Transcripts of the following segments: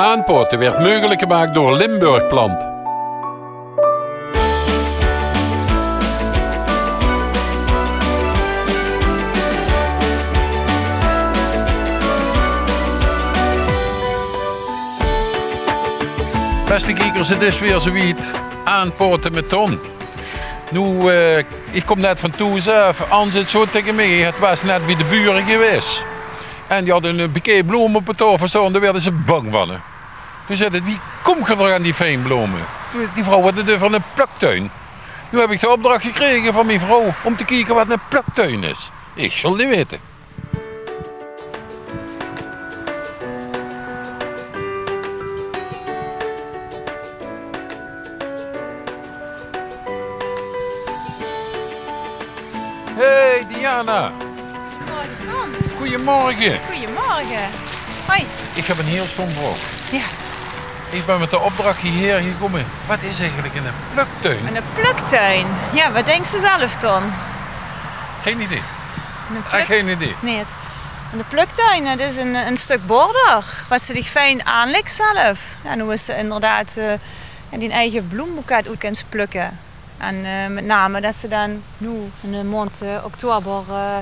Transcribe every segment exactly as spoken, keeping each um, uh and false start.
Aanpaote weurt meugelik gemaak door Limburg Plant. Bèste kiekers, 't is weer zoe wied. Aanpaote mit Ton. Noe, eh, ich kóm net van thoes aaf. Ans zit zoe taenge mich: "Doe waas net bie de bure gewaes. En die hadde 'n bouquet blome op de taofel staon, dao weerde ze bang van, hè." Toen zag 't: "Wie kómp geer toch aan die fijn blome?" Toen, die vrouw had 't euver 'ne plöktuin. Noe höb ich de opdrach gekrege van mien vrouw óm te kieke waat 'ne plöktuin is. Ich zal 't neet weite. Hey Diana. Goeiemorge, Ton. Goeiemorge. Goeiemorge. Hoi. Ich höb 'n hieël stóm vraog. Jao. Ich bön mit de opdrach hiehaer gekómme. Waat is eigelik 'ne plöktuin? 'Ne plöktuin? Jao, waat dinks se zelf, Ton? Gein idee. 'Ne Ah, plök- gein idee. Nae, 't, 'ne plöktuin, det is 'n, 'n stök border, waat se dich fijn aanlèks zelf. Jao, noe is 't inderdaad, eh, jao, dien eige bloomboeket oet kins plökke. En, eh, mit name det se dan noe in de maond, eh, oktober, eh,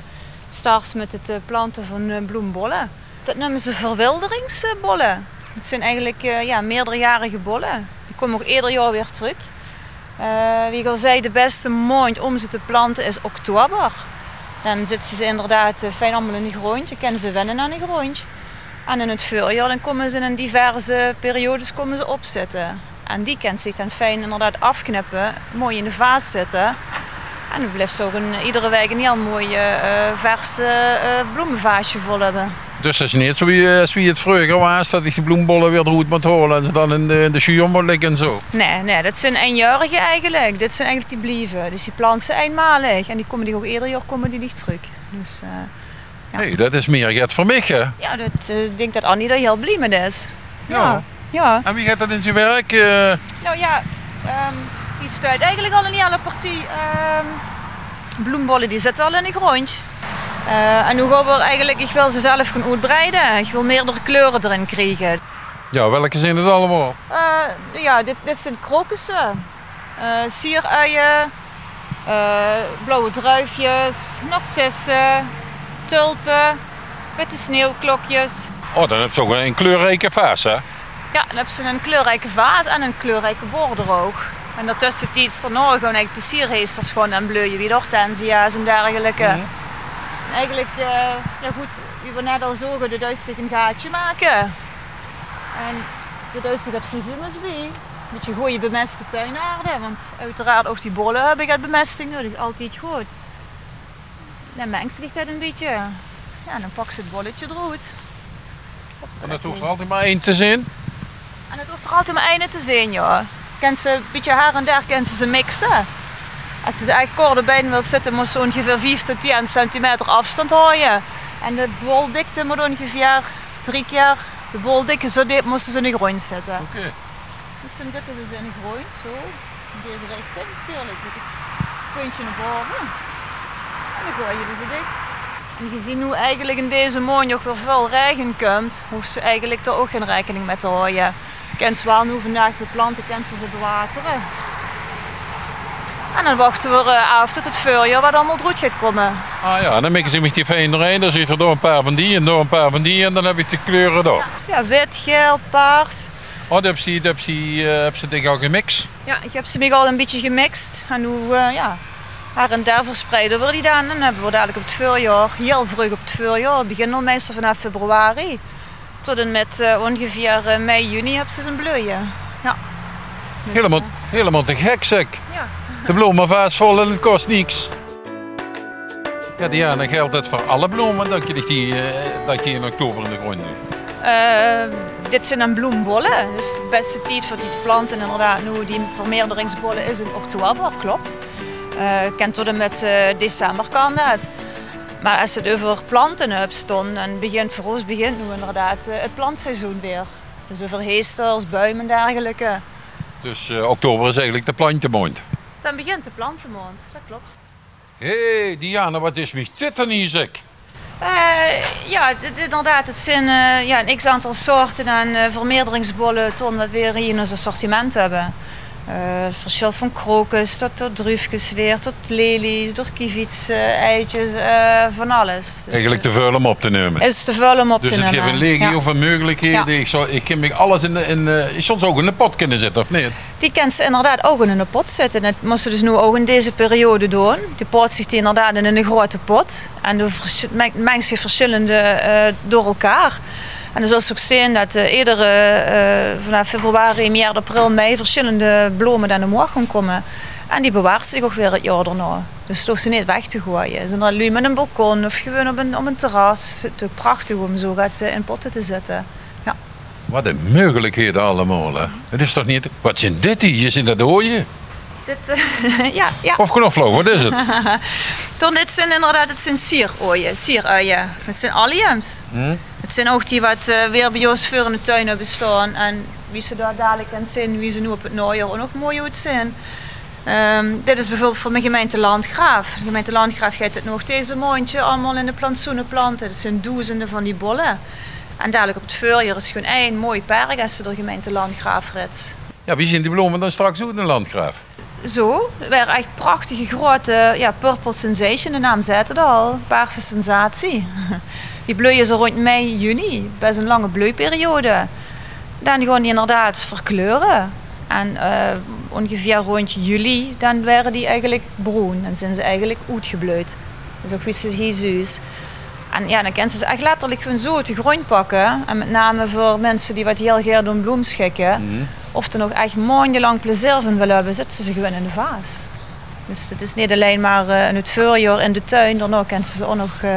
starts mit 't, eh, plante van, eh, bloombolle. Det neume ze verwilderingsbolle. 't Zeen eigelik, eh, jao, meerderjarige bolle. Die kómme ouch eder jaor weer trök. Eh, wie ich al zag, de bèste maondj óm ze te plante is oktober. Dan zitte ze inderdaad, eh, fijn allemaol in de gróndj. Dan kinne ze wenne aan de gróndj. En in 't veurjaor, dan kómme ze in diverse periodes kómme ze opzitte. En die kins se dan fijn inderdaad aafknippe, mooi in de vaas zitte. En dan bliefs se ouch 'n, eder waek 'n hieël mooi, eh, vers, eh, blomevaasje vol höbbe. Dus 't is neet zoe wie, eh, wie 't vreuger waas, det ich de bloombolle weer d'roet mót haole en ze dan in de, in de sjuur mót lègke en zoe. Nae, nae, det zeen einjaorige eigelik. Dit zeen eigelik die blieve. Dus die plants se einmaolig en die kómme dich ouch eder jaor kómme die dich trök. Dus, eh, Jao. Hey, det is mieër get veur mich, hè? Jao, det, eh, ich dink det Annie dao hieël blie mit is. Jao. Jao. En wie geit det in zien werk, eh? Nou jao, ehm, hie steit eigelik al 'n hieël partie, ehm, bloombolle, die zitte al in de gróndj. Eh, en noe gaon v'r eigelik, ich wil ze zelf gaon oetbreide. Ich wil meerdere kleure d'rin kriege. Jao, welke zeen 't allemaol? Eh, jao, dit, dit zeen krokusse, eh, sieruie, eh, blauwe druifjes, narcisse, tulpe, witte sneeuwklokjes. Oh, dan höbs se ouch 'n kleurrieke vaas, hè? Jao, dan höbs se 'n kleurrieke vaas en 'n kleurrieke border ouch. En dao tösse die d'r nog gewoon eigelik de sierheesters gewoon aan bleuje, wie de hortensia's en dergelijke. Mhm. En eigelik, eh, jao good, wie v'r net al zoge, dao duis se 'n gaatje make. En dao duis se get vervullings bie. Bietje gooj bemeste tuinaarde, want oeteraard ouch die bolle höbbe get bemesting nudig, altied good. Dan mengs se dich det e bietje. Jao, dan paks se 't bolletje d'roet. En det hoof altied mer ein te zeen? En det hoof altied mer eine te zeen, jao. Kins se e bietje haer en daor kins se ze mixe. Es se ze ech kort op ein wils zitte, mós se óngeveer vief tot tieën centimeter aafstandj haoje. En de boldikte mót óngeveer drie kier de boldikte, zoe deep mós se ze in de gróndj zitte. Oké. Dus dan zitte v'r ze in de gróndj, zoe. In deze richting, natuurlik, mit 't puntje nao bove. En dan goeaje v'r ze dich. En gezeen noe eigelik in deze maondj ouch weer väöl raege kump, hoofs se eigelik dao ouch gein raekening mit te haoje. Kins se waal noe vandaag beplante, kins se ze bewatere. En dan wachte v'r, eh, aaf tot 't veurjaor waat allemaol d'roet geit kómme. Ah jao, en dan mikke ze mich die fijn d'rin. Dan zeen d'r dao e paar van die en dao e paar van die en dan höb ich de kleure dao. Jao, wit, gael, paars. Oh, die höbs se, die höbs se, eh, höbs se dich al gemix? Jao, ich höb ze mich al e bietje gemix. En noe, eh, jao, haer en daor verspreide v'r die dan. En dan höbbe v'r dalik op 't veurjaor, hieël vreug op 't veurjaor, 't begint al meistal vanaaf februari tot en mit, eh, óngeveer, eh, mei, juni höbs se ze in bleuje. Jao. Dus, hielemaol, eh, hielemaol te gek, zèk. Jao. De blomevaas vol en 't kos niks. Jao, Diana, geldj det veur alle blome det se die, eh, det se die in oktober in de gróndj duis? Eh, dit zeen dan bloombolle. Dus de bèste tied veur die te plante, inderdaad, noe die vermeerderingsbolle is in oktober, klop. Eh, kan tot en mit, eh, december kan det. Mer es se 't euver plante höbs, dan, dan begint, veur ós begint noe inderdaad, eh, 't plantseizoen weer. Dus euver heesters, buim en dergelijke. Dus, eh, oktober is eigelik de plantjemaondj? Dan begint de plantjemaondj, det klop. Hé, Diana, waat is mich dit dan hie, zèk? Eh, jao, 't, 't, inderdaad, 't zeen, eh, jao, 'n x aantal soorte aan, eh, vermeerderingsbolle, Ton, wat veer hie in ós assortiment höbbe. Eh, versjil van krokus tot, tot druufkes weer, tot lelies, door kieviets, eh, eitjes, eh, van alles. Dus, eigelik, eh, te väöl óm op te numme. Is te väöl óm op te numme. Dus 't guf 'n legio van meugelikheden. Jao. Ich zou, ich kin mich alles in, in, eh, ich zou ze ouch in de pot kinne zitte, of neet? Die kins se inderdaad ouch in 'ne pot zitte. Det mós se dus noe ouch in deze periode doon. Die poot zich die inderdaad in 'ne grote pot. En doe versj-, meng-, mengs se versjillende, eh, door elkaar. En dan zóls se ouch zeen det, eh, edere, eh, vanaaf februari, maart, april, mei versjillende blome dan omhoog gaon kómme. En die bewaars zich ouch weer 't jaor daonao. Dus doe hoofs ze neet weg te goaje. Zeen d'r luuj mit 'n balkon of gewoon op 'n, op 'n terras, is 't ouch prachtig óm zo get, eh, in potte te zitte. Jao. Wat 'n meugelikheid allemaol, hè? 't Is toch neet, wat zeen dit hie? Zeen dat oje? Dit, eh, jao, jao. Of knoflook, wat is 't? Ton, dit zeen inderdaad, 't zeen sieroje, sieruie. 't Zeen alliums. Hm? 't Zeen ouch die wat, eh, veer bie ós veur in de tuin höbbe staon. En wie se dao dalik kins zeen, wie ze noe op 't naojaor ouch nog mooi oetzeen. Ehm, dit is bieveurbeeld van de gemeinte Landgraaf. De gemeinte Landgraaf geit dit nog deze maondje allemaol in de plantsoene plante. Det zeen doezende van die bolle. En dalik op 't veurjaor is gewoon ein mooi perk es se door gemeinte Landgraaf rids. Jao, wie zeen die blome dan straks oet in Landgraaf? Zo, weer ech prachtige grote, jao, Purple Sensation, de naam zaet 't al, paarse sensatie. Die bleuje zo róndj mei, juni, bès 'n lange bleujperiode. Dan gaon die inderdaad verkleure. En, eh, óngeveer róndj juli, dan waere die eigelik broen. Dan zeen ze eigelik oetgebleud. Dus ouch wie se hie zuus. En jao, dan kins se ze ech letterlik gewoon zo oet de gróndj pakke. En mit name veur minse die wat hiel gaer doon bloemsjikke, of d'r nog ech maondelang plezeer van wille höbbe, zits se ze gewoon in de vaas. Dus 't is neet allein mer, eh, in 't veurjaor in de tuin, daonao kins se ze ouch nog, eh,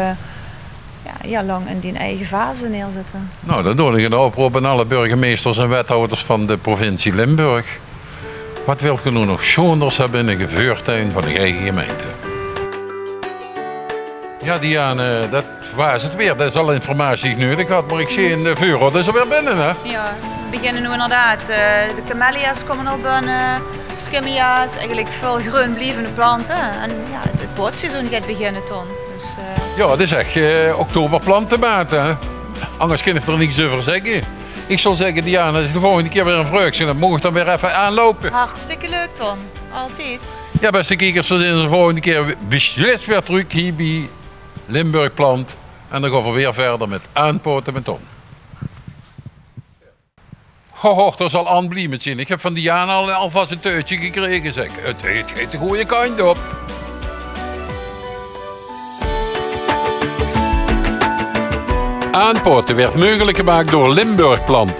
jao, hiel lang in dien eige vaze neerzitte. Nou, dan doon ich 'n oproop aan alle burgemeesters en wethouders van de provincie Limburg. Wat wilt geer noe nog sjoonders höbbe in de geveurtuin van de eige gemeinte? Jao, Diane, det waas 't weer. Det is alle informatie die ich neudig had, mer ich zeen, de veurraod is alweer binne, hè? Jao, veer beginne noe inderdaad. Eh, de camellia's kómme al binne, skimmia's, eigelik väöl greunblievende plante. En jao, 't, 't potseizoen geit beginne, Ton. Dus, eh, jao, 't is ech, eh, oktoberplantemaond, hè? Angers kin ich d'r niks euver zègke. Ich zou zègke, Diana, es ich de volgende kier weer 'n vraog höb, dan maag ich dan weer effe aanloupe. Hartstikke leuk, Ton. Altied. Jao, bèste kiekers, veer zeen ós de volgende kier beslis weer trök hie bie Limburg Plant. En dan gaon veer weer wiejer mit Aanpaote mit Ton. Ho, ho, dao zal Ann blie mit zeen. Ich höb van Diana al, alvas e tuutje gekrege, zèk. 't, 't geit de gooje kantj op. Aanpaote waert meugelik gemaak door Limburg Plant.